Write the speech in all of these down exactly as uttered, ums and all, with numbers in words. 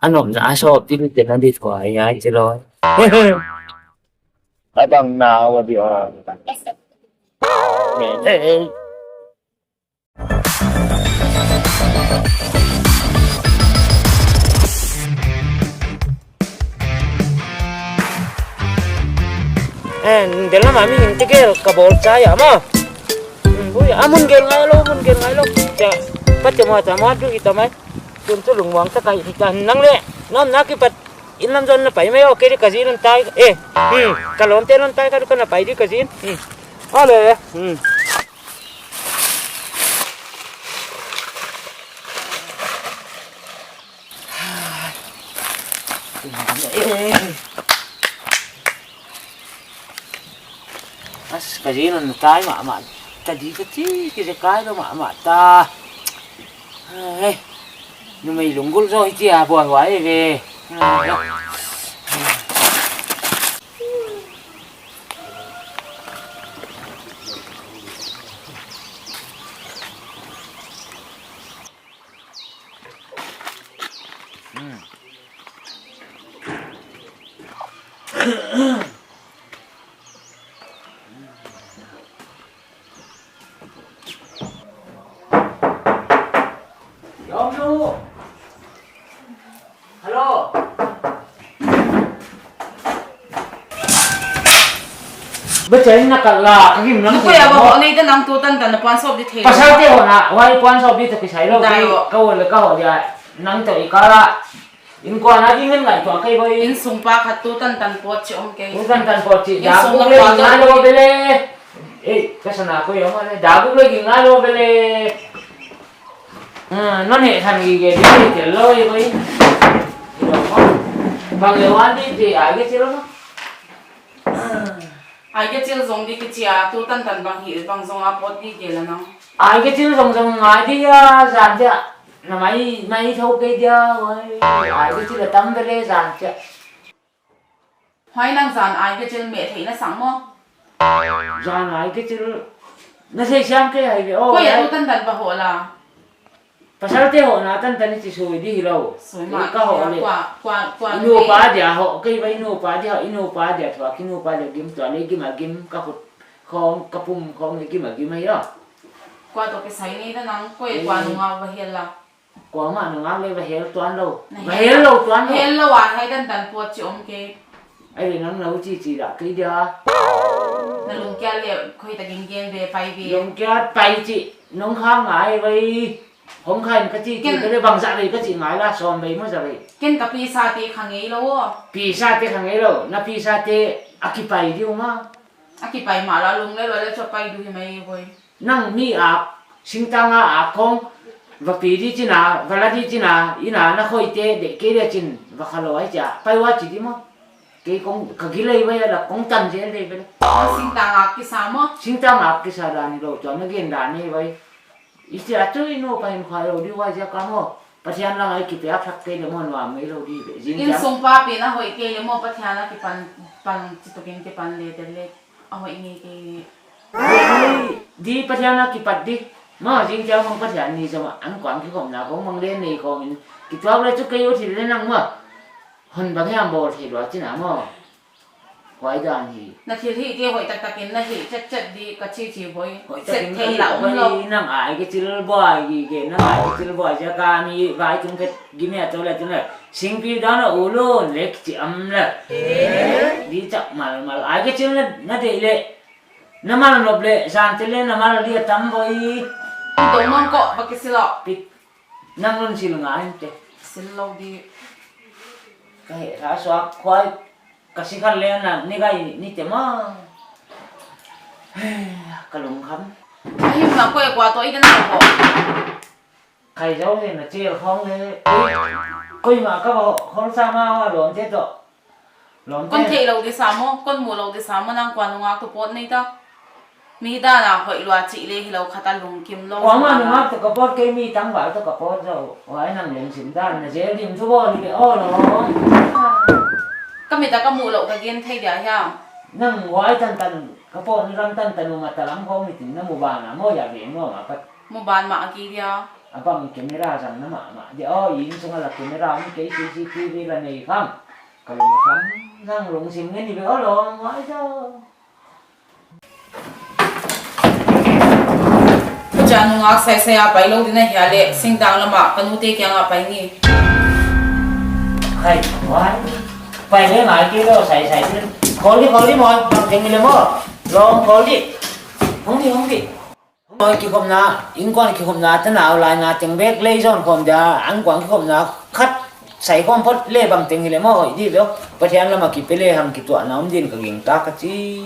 A nopna a sawp ding te na dit kua ai ai chi lo. A bang na wa di o. En, del na mami hing te gel ka bol cha ya ma. Hmm, bui, a mun gel ngai lou, mun gel ngai lou. Cha, pat cha ma cha ma du i ta mai. Tun chu lungmuang ta kai hi ta nang le. Nom na kipat in lam zon na pai mai o, kei di ka zin un tai. Eh, hmm, ka lawmte non tai ka du ka na pai di ka zin. Hmm. Ale, hmm. As, ka zin un tai mahmah ta di ka chi, ki zekai lou mahmah ta. Ai, numei lunggulh zaw hi chi a buaihuai ve. Yom nu. Hello. Ba chai na kal la, ka gim lang. Nukui a ba ho nei ta nang tu tantan na puan sawp di thei. Pasal te ho na, wai puan sawp di to kisai lou. Dai ho. Ka wo le ka ho dia, nang to i kala. Innkuan a ding ngai tua kei boi. Innsung pa khat tu tantan pawt chi om kei. Tu tantan pawt chi. Innsung dak buk le ngai lo bele. Ei, ka sana ko yong le. Dak buk le ngai lo bele. Ah, non he than gi ge di tel lo i boi. Bang le wan di ti ai ke chil lo. Ai ke chil zong di kichi a, tu tantan bang hi bang zong a pawt di ke la nang. Ai ke chil zong zong ngai di a, zan dia. Na mai, mai thou kei dia, wai. Ai ke chil a tam bele zan dia. Huai nang zan ai ke chil me thei na sang mo. Zan ai ke chil. Na sei siam kei ai ve, oh. Ko ya ai. Tu tantan ba ho la. Pasal te ho na tantan i chi sui di hi lo. Sui ma ka ho le. Kua, kua, kua. I nu pa dia ho, kei ba i nu pa dia ho, i nu pa dia thua, ki nu pa dia gim tua le gim a gim ka khut khong, ka pum khong le gim a gim ai lo. Kua to ke sai ni ta nang koi kua nunga va hel la. Kua ma nunga le va hel tuan lo. Va hel lo tuan lo. Hel lo a hai tantan pawt chi om kei. Ai le nang lo chi chi la kei dia. Na lungkia le khoi ta gin gen ve pai ve. Lungkia pai chi nong kha ngai vai. Hong kha in ka chi chi ka le bang za ve ka chi ngai la som ve mo za ve. Ken ka pi sa te kha ngei lo. Pi sa te kha ngei lo. Na pi sa te a ki pai di u ma. A ki pai ma la lung le lo le cho pai du hi mai voi. Nang mi a, singtang a a kong, va pi di china, va la di china, ina na khoi te, de ke de chin, va kha lo ai cha, pai wa chi di mo. Ke kong, ka gilei wa ya la kong tan zel de bel. Singtang a kisa mo. Singtang a kisa dan lo, cho na gen dan ni vai. I chi a tu i nu pa in kha lo di wa ja ka mo. Pathian lam ai kipiak thak kei le mo nuam ngei lo di ve. Zing Innsung pa pen a hoih kei le mo Pathian a kipan, pan chitukin kipan le te le a hoih ngei kei. Di Pathian a kipat di. Mo zing chiang mong Pathian ni zama an kuang kikhawmna kong mang le nei khawm in. Kituak le chu kei u thil le nang mo. Hon bang hiam bawl thei lua china mo. Huai dan hi. Na thil hih te hoih taktak in na hih chetchet di ka chi chi voi. Hoih takin ka hih voi. Set thei la um lo. Nang ai ke chil buai gi ke, nang ai ke chil buai sia ka mi vai tung phet gi mia to le tung le. Singpi dan a ulun lek chi am le. Di chak mal mal ai ke chil na, na dei le. Na mal nop le, san te le na mal di a tam voi. Tong non ko ba ke silo. Pit. Nang non sil ngai te. Sil lo di. Ka he ra suak khuai. Ka si khan le na ni gai ni te ma. Ka lungkham. Ahim na koi kua to i den ko. Khai zau he na chel khong he. Koi ma ka ba hong sa ma wa lom te to. Lom te. Kon thei lo di sa mo, kon mu lo di sa mo nang kua nunga ko pot nei ta. Mi dan a hoih lua chih le hi lo khat a lungkim lo. Kuamah nungak toh ka pawt kei mi tangval toh ka pawt zaw. Huai nang lungsim dan na zel dim thu bawl hi ve aw lo. Ka mit a ka muh louh ka gen thei dia hiam. Nang huai tantan ka pawt ni lam tantan u mata lam khawng ni tin na mu ban a maw ya ve maw ma pat. Mu ban mah a ki dia. A bang camera zang na mahmah dia aw, inn sung a la camera om kei, C C T V la nei kham. Ka lungkham, nang lungsim ngen i ve aw lawm, huai zaw. Huchiin nungak saisai a pai lou ding ahih leh, singtang lam ah ka nute kiang ah pai ni. Hai, huai. Pai le ngai kei lou saisai. Khol di, khol di maw, bang teng i le maw. Lawm khol di. Hong di, hong di. Maw, kikhopna, innkuan kikhopna, tanau laina teng bek lei zon khawm dia, innkuan kikhopna khat sai khawm phot le bang teng hi le maw, hoih di ve aw. Pathian lam a kipe le hang kituahna om din ka gingta ka chi.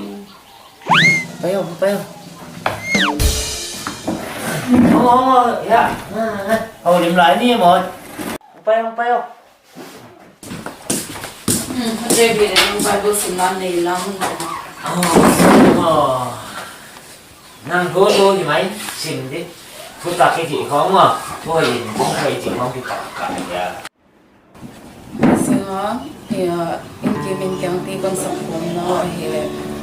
Pai aw, pai aw. Aw, aw, aw, ya. Aw, lim lai ni maw. Pai aw, pai aw. Hmm, David, nang Bible simna nei lam. Oh, oh. Nang thu thu hi mai, sim di. Thutak i chih khong maw. Thu hi, thu hi chih khong ki tak ka ya. Sim a, ya, in kim in kiang ti kon sak khawm na hi le.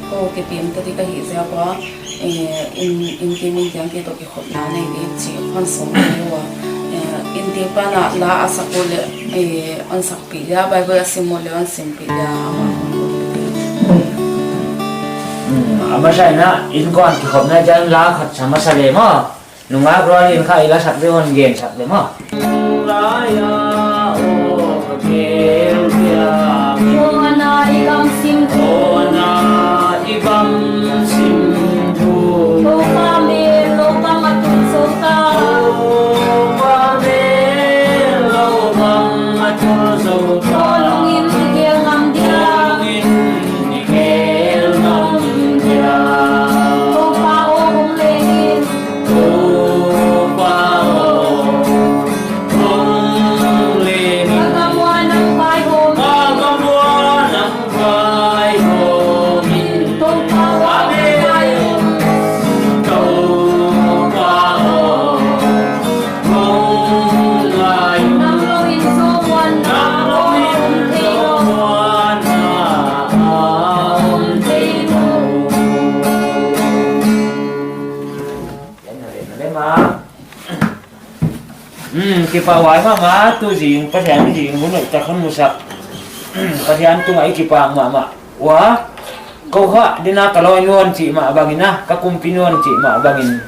Ko ke pim ta di ka hi zia ba. Eh, in, in kim in kiang ti to ki khop na nei di chi kon song ni wa. Eh, in ti pa na la a sak ko le, eh, on sak pi dia, Bible a sim mo le on sim pi dia, ama hong lut pi. Hmm, a masa in a, innkuan kikhopna chiang la khat sa masa le maw. Nungak rual in kha i la sak le hon gen sak le maw. Lai a om kel dia. Ko ana i gam sim. Ko ana i gam sim. Ko pa mel lou bang a tul zou ta. Ko pa mel lou bang a tul zou ta. Ko lungin i gel ngam dia. Ko lungin i gel ngam dia. Ko pa o hong le in. Ko pa o hong le in. Ka gam ua nang pai hong. Ka gam ua nang Hmm, kipak huai mahmah, tu zing, Pathian zing, hun hoihtak hon musak. Pathian tungah i kipak mahmah. Ua, kou kha, dina ka lawinu hon chih mah bangin a, ka kumpinu hon chih mah bangin.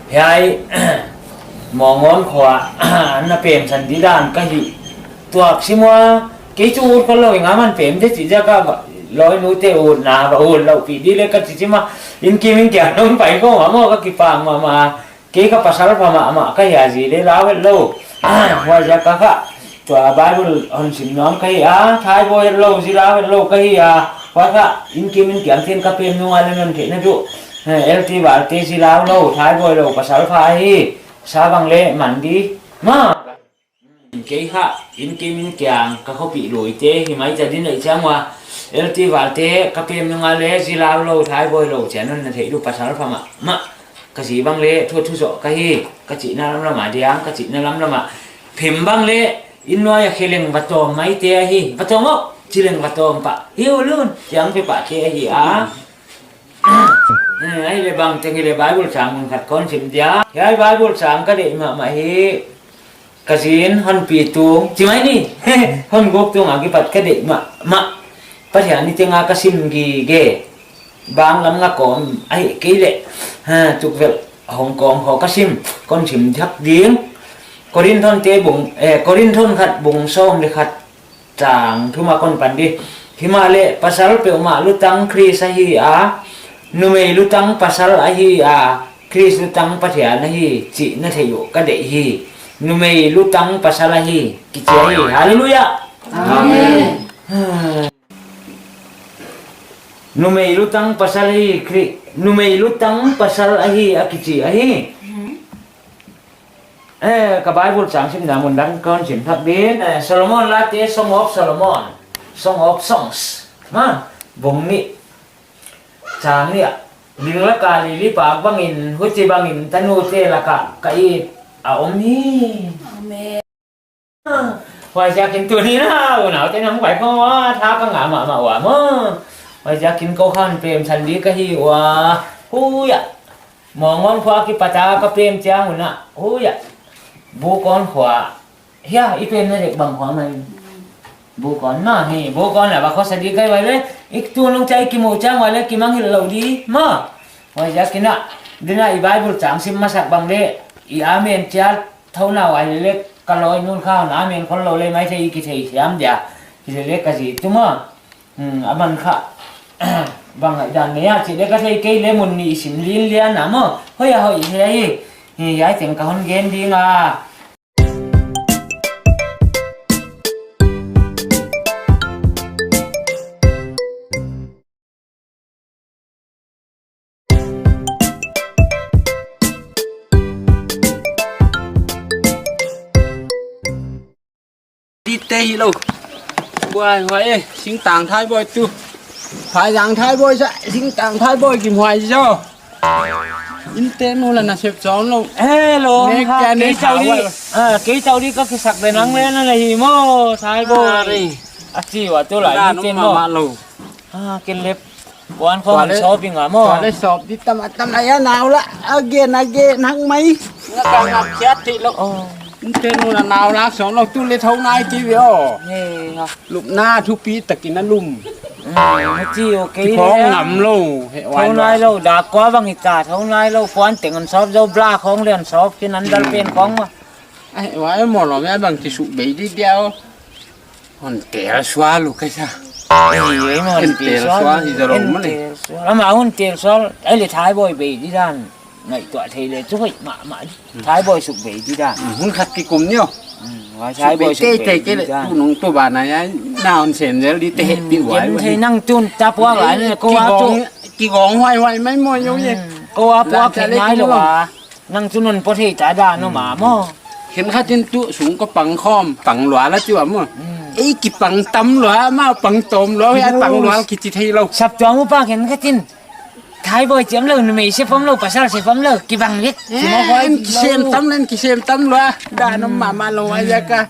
Hiai, Mongon khua, na pemsan di dan ka hi. Tuak sim ua, kei chu ut khol lou, i ngam an pem te chih ziak a, lawinu te utna, va ut lou pi di le ka chi chi mah, in kim in kiang hong pai khawm a maw ka kipak mahmah. Kei ka pasal pha mahmah ka hi a, zi le lau het lou. Huaiziak a kha. Tua Bible hon sim nuam ka hi a, thai bawl het lou, zi lau het lou ka hi a. Huai kha, in kim in kiang ten ka pem nung a le non theihna tu. Eh, L T Valte zi lau lou, thai bawl lou, pasal pha hi. Sa bang le man di. Maw. Kei kha, in kim in kiang ka khopi lui te, hi mai ta din lei chiang ua. L T Valte, ka pem nung a le, zi lau lou, thai bawl lou, chian non na theih lou pasal pha mahmah. Ka zi bang le, thu thu zoh ka hi, ka chihna lamlam a diang, ka chihna lamlam a. Phim bang le, in nuai a khe leng va tawm mai te ahi, va tawm aw, chi leng va tawm pah, hi ulun, chiang pe pah te ahi a. Eh, ahi le bang teng hi le Bible chang mun khat kon sim dia. Hiai Bible chang ka deih mahmah hi. Ka zin hon pi tung. Chi mai ni. Hon guk tung a kipat ka deih mahmah. Pathian ni teng a ka sim gige. Bang lam nga kawm ahi kei le. Ha, tukvelh Hong Kong ho ka sim. Kon sim thak ding. Korinthon te bung, eh, Korinthon khat bung sawm le khat. Chang thum a kon pan di. Himahleh pasal peuhmah lutang Khrist ahi a, numei lutang pasal ahi a, Khrist lutang Pathian ahi, chih na theih uh ka deih hi. Numei lutang pasal ahi, kichi ahi. Hallelujah. Amen. Numei lutang pasal ahi, Khri-, numei lutang pasal ahi, a kichi ahi. Eh, ka Bible chang simna mun dang kon sim thak din. Eh, Solomon Late, Song of Solomon. Song of Songs. Ma, bung nih. Chang nih a. Ding laka lili pak bangin, huchibangin, tanute laka, ka it a om hi. Amen. Huaiziakin tuni na, unaute nang pai khong ua, tha ka ngah mahmah ua maw. Huaiziakin kou khan pemsan di ka hi ua. Huya. Mongon khua kipat a ka pem chiang un a, huya, Bukon khua. Hia, i pemna dek bang khua mai. Bukon ma hi, Bukon la ba khua sa di kai wai le. Ik tu nung chai ki mu chang wai le ki mang hil lo di ma. Wai ja kina, dina i Bible chang sim masak bang le. I amen chial thau na wai le le ka loi nun kha na amen khol lo le mai thei ki thei siam dia. Ki le le ka zi tu ma. Hmm, a man kha. Bang ngai dan ne ya, chi le ka thei kei le mun ni sim lin lian na mo. Hoi a hoi he ai. Hi ai teng ka hon gen ding a. Ti te hi lo. Buai, buai, eh, singtang Thaiboi tu. Phaizang Thaiboi sa, singtang Thaiboi kim huai sa. Inn te nu la na sep chong lo. Hello, nek ha, kei chau di, ah, kei chau di ka kisak de nang le na hi mo, Thaiboi. Ah, re. A chi wa tu la, inn te nu. Ah, ken lep. Puan khong han sawp i nga maw? Tua le sawp di tam a tam a ya nau la. Again, again, hang mai. Nga ka ngap khiat thei lo. Oh. Inn te nu la nau la sawp lo tu le thau nai ti ve aw. He, ha. Lupna thupi takin a lum. Mm, chi okay. Ki phong le ngam lo. He, thau nai lo, da kua bang i ta, thau nai lo. Puan teng han sawp zo bla khong le han sawp kin an dal pen khong ma. Ai, wa e mo lo me bang ti su bei di diau. Hon tel sual uh ka sa. Ei, ei, hon tel sual hi zalo male. Ama hon tel sual, ei le Thaiboi bei di dan. Ngai tua thei le chu hoi ma ma di. Thaiboi suk bei di dan. Hun khat ki kum nio. Wai Thaiboi suk bei di dan. Tu nung tu ba na ya, na hon sen zel di te he pi wai. Ken thei nang tun ta pua wai ne ko wa tu. Ki gong huai huai mai mo yo ye. Ko wa pua pe ngai lo wa. Nang chu non pawt thei ta dan om a maw. Khenkhat in tu sung ko pang khawm, pang lua la chi ua maw. Ei ki pang tam lua, ma pang tawm lua, hei pang lua ki chi thei lo. Sap tuam upa khenkhat in. Thaiboi chiam lo, numei se pom lo, pasal se pom lo, ki bang vek. Ki sem tam len, ki sem tam lua. Dan om ma ma lo a ya ka.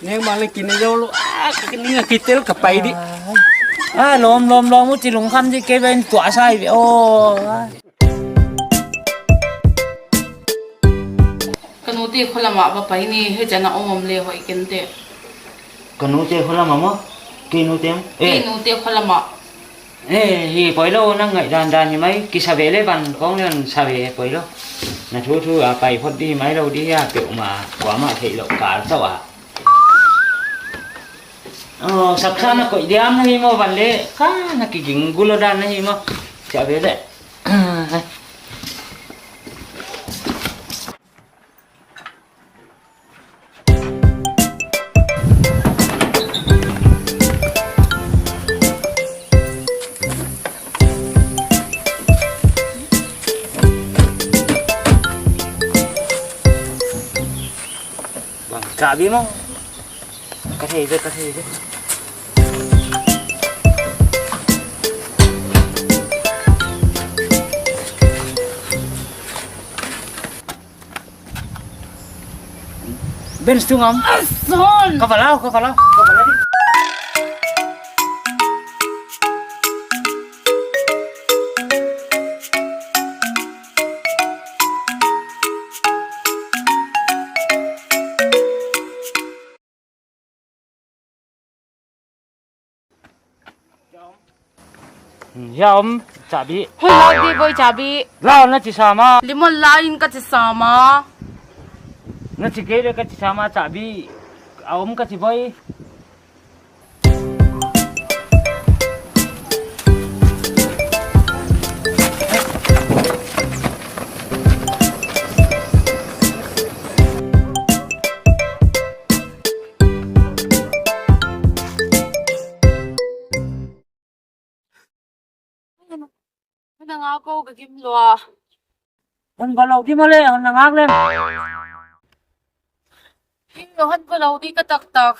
Neng ma le ki ne zo lo. Ah, ki ne ki tel ka pai di. Ah, lom lom lom u chi lungkham di ke ben tua sai ve. Oh. Ka nute kholama va pai ni, he chana om om le hoi ken te. Ka nute kholama maw? Kei nute maw? Kei nute kholama. Eh, hi poi lo nang ngai dan dan hi mai, ki sa ve le ban kong len sa ve poi lo. Na thu thu a pai phot di mai lo di ya, pe uma, kua ma thei lo kal chau a. Oh, saksa na koi diam na hi maw ban le, ka na ki ging gulo dan na hi maw. Sa ve le. Bang, chabi maw. Ka thei ve, ka thei ve. Bench tu ngam. Ason. Ka va lau, ka va lau, ka va lau. Hmm, ya om, chabi. Hoi lau di boi chabi. Lau na chi sama. Limon la in ka chi sama. Na chi kei le ka chi sama chabi. A om ka chi boi. Hon na ngak kou ka gim lua. Hon va lou di maw le, hon na ngak leng. Hon va lou di ka taktak.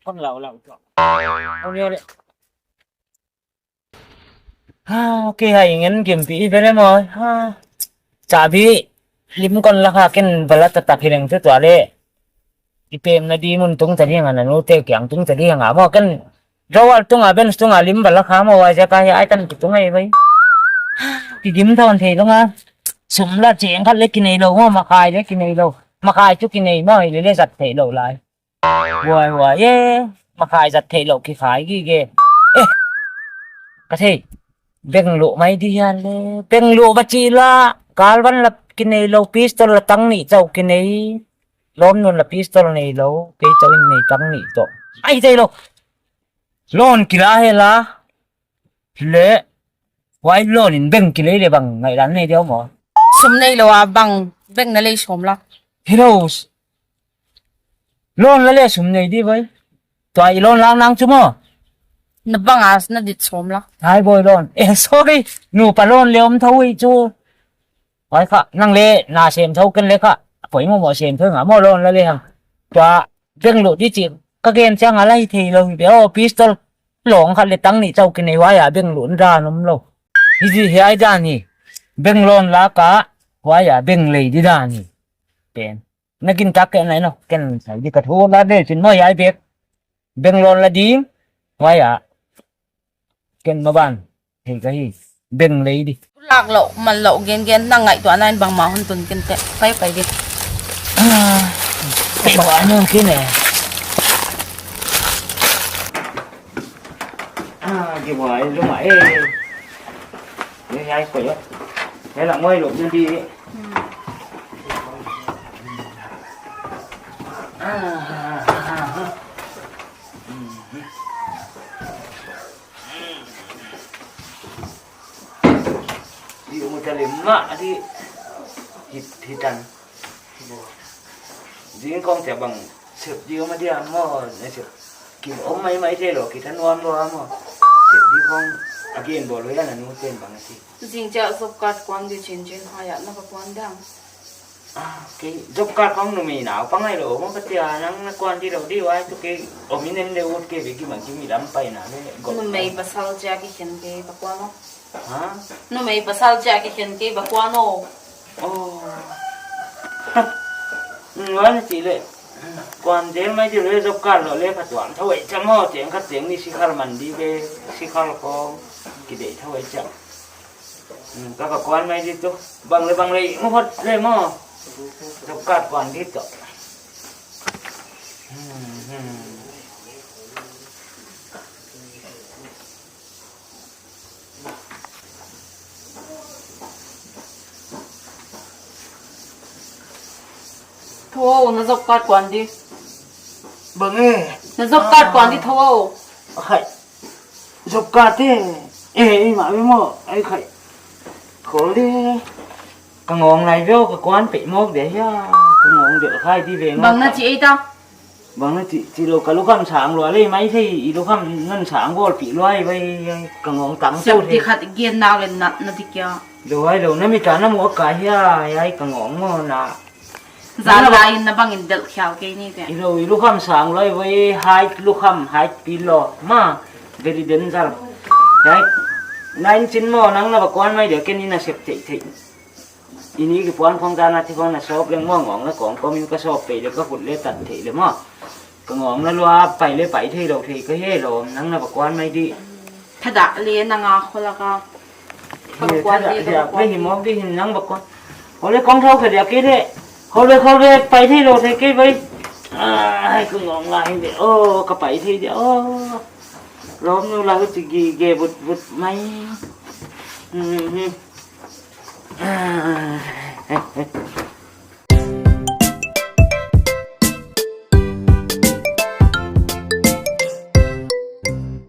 Kon lau lau tua. Au nio le. Ha, okay, hai ngen gimpi i vele maw. Ha. Chabi, lim kon la kha ken va la taktak hi leng tu tua le. I pemna di mun tung ta ding a, na nute kiang tung ta ding a maw ken. Drawer tunga, bench tunga lim bala kha maw, huaiziak a hiai tan kitung ei vai. Kigim thon thei lou nga. Sum la cheng khat le kinei lou maw, makhai le kinei lou. Makhai chu kinei maw, hilele zat theih lou lai. Huai huai e, makhai zat theih lou kikhai gige. Eh, ka thei. Bengluh mai di hian le. Bengluh va chi la. Kalvan la kinei lou, pistol la tang nih chauh kinei. Lawmnun la pistol nei lou, kei chauh in nei tang nih toh. Ai thei lou. Loan kila hela. Le, huai loan in beng kilei le bang ngaihdan nei diam maw? Sum nei lou a bang beng na lei sawm la. Heroes. Loan la le sum nei di vai. Tua i loan lang nang chu maw? Na bang as na dit sawm la. Hai boy loan. Eh, sorry. Nupa loan le om thou i chu. Huai kha, nang le na sem thou ken le kha. Poimoh moh sem thou nga maw loan la le hang. Tua bengluh di chi ka gen chiang a lai thei lou hi be. Oh, pistol long khat le tang nih chauh kinei huai a bengluh dan om lou. Hi zi hiai dan hi. Beng loan la ka huai a beng lei di dan hi. Pen. Na kin tak ke nai no. Ken sai di ka thu la de chin maw hiai bek. Beng loan la ding. Huai a. Ken maban. Hei ka hi. Beng lei di. Lak lou, man lou, gen gen, na ngaihtuahna in bangmah hon tun ken te. Pai, pai di. Ah, pai ba nu kin e. Ah, di ba, lu ma e. Ni ai ko yo. Ni la ngoi lou ni di. Ah, ah, ah, ah. Di mu ta lim ma di hit hitan. Di kong te bang sep di ma di amo ne sep. Ki om mai mai te lo ki tan wam lo amo. Sep di kong again bol ya na nu ten bang si. Zing cha job card kuan di chin chin ha ya na ba kuan dang. Ah, kei job card kong numei nau pa ngai lo, mo ka tia nang na kuan di lo di wai tu kei om in en le ut kei beki mang ki mi lam pai na le. Numei pasal cha ki khen kei ba kuan lo. Ha? Numei pasal cha ki khen kei ba kuan lo. Oh. Hmm, wan ti le. Kuan del mai di le job card lo le ka tuan thawai cha mo, tiang ka tiang ni si khar man di be, si khar ko ki dei thawai cha. Hmm, ka ka kuan mai di tu. Bang le bang le, mu hot le mo. Job card kuan di tu. Hmm, hmm. Thou, na job card kuan di. Bang e. Na job card kuan di thou. Hai. Job card te. Eh, eh, ma be mo. Ai khai. Khol di. Ka ngong lai veu ka kuan pe mok de hia. Ka ngong de khai di ve. Bang na chi ei ta. Bang na chi, chi lo ka lukham sang lua le mai thei, i lukham nan sang gol pi lua i vai, ka ngong tang sep tu di thei. Khat gen nau le na, na di kia. Lo ai lo, na mi ta na mu ka hia, ai ka ngong mo na. Zan lai na bang in del khial ke ni te. I lo, i lukham sang lua i vai, hai lukham, hai pi lo, ma, very danger. Ai, na in chin mo, nang na ba kuan mai de, ken ni na sep thei thei. Ini ki puan khong zana thi khong na sop leng mo ngong na kong komin ka sop pe le ka khut le tat thei le mo. Ka ngong na lua pai le pai thei lo thei ka he lo nang na ba kuan mai di. Thada le na nga khola ka. Ka ba kuan di ka ba kuan di. Hi mok di hin nang ba kuan. Khole kong thau ka dia ke le. Khole khole pai thei lo thei ke bai. Ai ka ngong la hin de. Oh ka pai thei de. Oh. Lawmnu la hu chi gi ge but but mai. Hmm.